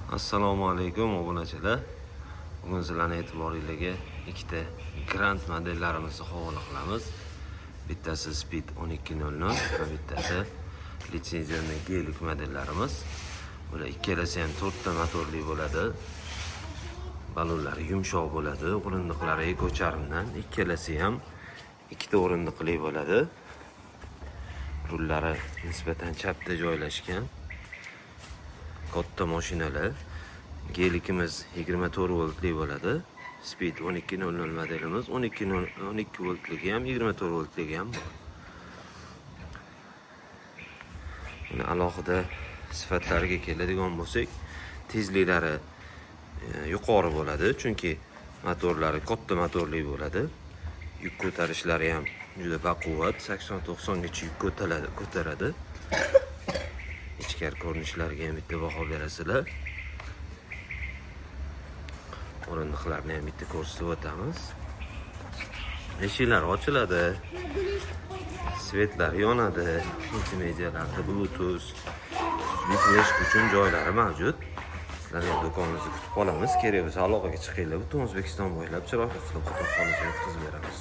Assalomu alaykum, obunachilar. Bugun sizlarni e'tiboringizga ikkita Grand modellarimizni havola qilamiz. Bittasi Speed 12.00 va bittasi лицензионный Gelik modellarimiz. Bular ikkalasi ham to'rtta motorli bo'ladi. Balonlari yumshoq bo'ladi, o'rindiqlari eko charmdan, ikkalasi ham ikkita o'rindiqli bo'ladi. Rullari nisbatan chapda joylashgan. Katta mashinalar. Gelikimiz 24 voltli bo'ladi. Speed 12.00 modelimiz 12 voltligi ham, 24 voltligi ham bor. Buni alohida sifatlariga keladigan bo'lsak, tezliklari yuqori bo'ladi, chunki motorlari katta motorli bo'ladi. Yuk ko'tarishlari ham juda baquvvat, 80-90 gacha yuk ko'taradi. Ichkari ko'rinishlariga ham bitta baho berasizlar. O'rindiqlarni ham bitta ko'rsatib o'tamiz. Eshiklar ochiladi. Свет lar yonadi. Multimedialarda Bluetooth, USB flash uchun joylari mavjud. Sizlarni ham do'konimizda kutib qolamiz. Kerak bo'lsa, aloqaga chiqinglar. Butun O'zbekiston bo'ylab chiroyli qilib, xudo xohlasa, yetkazib beramiz.